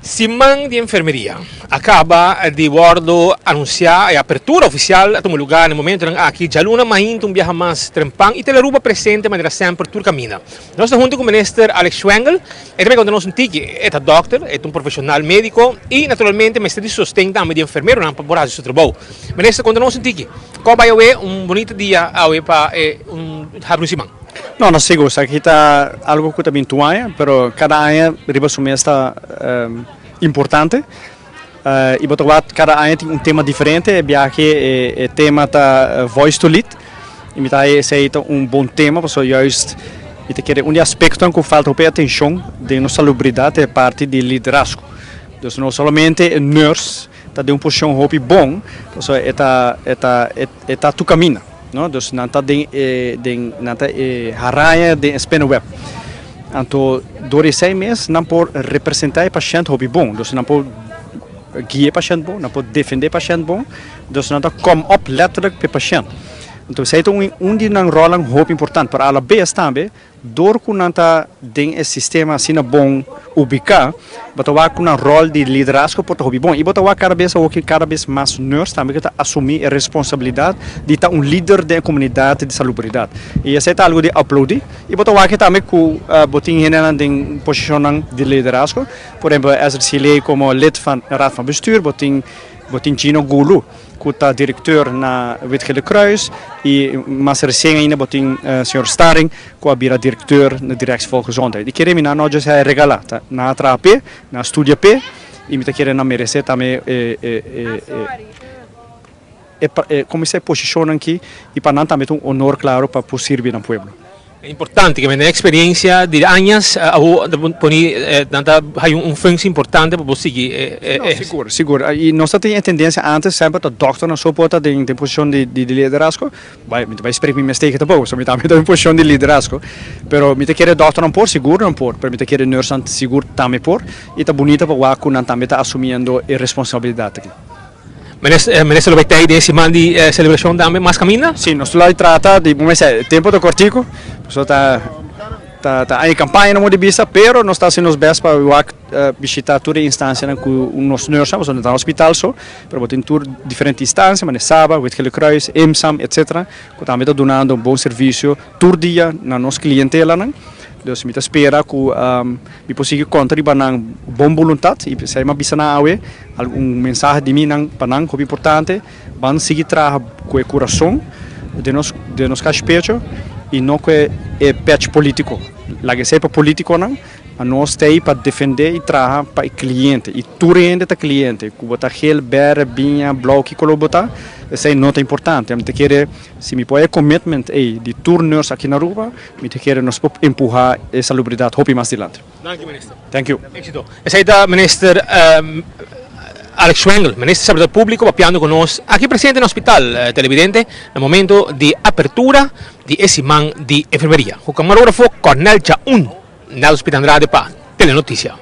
Siman di Enfermeria a caba di wordo anuncia. E apertura oficial a tuma lugar na momentonan aki djaluna mainta. Un biaha mas Trempan y Telearuba presente manera semper tur camina. Nos ta hunto cu Minister Alex Schwengle. E ta bay conta nos un tiki. E ta dokter, e ta un profesional medico y naturalmente mester di sosten tambe di enfermeronan pa por haci su trabou. Minister, conta nos un tiki. Con bay awe? Un bunito dia awe pa e un habri un siman. No, no sigur. Esaki ta algo ku ta bin tur aña, pero kada aña riba su mes ta importante. I bo ta wak kada aña tin un tema diferente. E biahe e tema ta Voice to Lead. I mi ta haña esei ta un bon tema pasobra juist mi ta kere un di aspektonan ku falta hopi atenshon den nos salubridat ta e parti di liderazgo. Dus no solamente e nurse ta den un posishon hopi bon pasobra e ta e ta e ta tur kaminda. No, dus nan ta den e den nan ta e haraña den e spinnenweb. Anto door esei mes nan por representa e pashent hopi bon. Dus nan por guia e pashent bon, nan por defende e pashent bon. Dus nan ta kom op letterlijk pa e pashent. Anto esei ta un un di nan rolnan hopi importante. Pero alabes tambe Dor ku nan ta den e sistema asina bon ubiká, bo ta wak ku nan ròl di liderazgo por ta hopi bon. I bo ta wak kada bes awoki kada bes mas nurse tambe ku ta asumí e responsabilidat di ta un lider den e komunidat di salubridat. I esei ta algu di aploudí. I bo ta wak tambe ku bo tin hendenan den posishonnan di liderazgo. Por ehempel Ezra Siley komo lid van Raad van Bestuur, bo tin bo tin Gino Goeloe. Ku ta direkteur na Wit Gele Kruis i mas resien ainda bo tin señor Staring ku a bira direkteur na Directie Volksgezondheid. I kere mi nan no djis a regalá, ta nan a traha p'e, nan a studia p'e i mi ta kere nan meresé tambe e e e e komo esei posishonnan aki i pa nan tambe ta un honor klaro pa por sirbi nan pueblo. E importante ke men den eksperiencia di añas awo ta poni nan ta hay un functie importante pa bo sigui e. No, sigur, sigur. I nos ta tin e tendencia antes semper ta dokternan so por ta den posicion di liderazgo. Bai, mi ta bai spreek mi mes tegen tampoco, pasobra mi tambe ta den posicion di liderazgo. Pero mi ta kere dokternan por, sigur nan por, pero mi ta kere nursenan sigur tambe por. I ta bunita pa wak ku nan tambe ta asumiendo e responsabilidad aki. Minister lo bay tey den e siman di celebracion tambe mas caminda? Si, nos lo trata di, como mester, e tempo ta cortico, pasobra ta ta ta aña campaña no di bista, pero nos ta haci nos best pa wak bishita tur e instancianan cu nos nursenan, pasobra no ta na hospital so, pero bo tin tur diferente instancia, manera Saba, Wit Gele Kruis, IMSAM, etcetera, cu tambe ta dunando un bon servicio tur dia na nos clientelanan. Dus mi ta spera cu mi por sigui conta riba nan bon boluntad y p'esey mi a bisa nan awe algun mensahe di mi nan pa nan hopi importante, ban sigui traha cu e curason den nos den nos cash pecho y no cu e pech politico. Laga esey pa politiconan. Anos ta ei pa defendé i traha pa e kliente i tur hende ta kliente, ku bo ta gel, bèrdè, biña, blou, ki kolor bo ta, esei no ta importante. Mi ta kere si mi por e commitment ei di tur nurse aki na Aruba, mi ta kere nos por empuha e salubridat hopi mas dilanti. Danki minister. Thank you. Éxito. Esei ta minister Alex Schwengle, minister di Salubridat Públiko papiando ku nos aki presente na hospital televidente na momento di apertura di e siman di enfermeria. Ku kamarógrafo Cornel Chaun. Nelson Pita Andrade pa Telenoticia.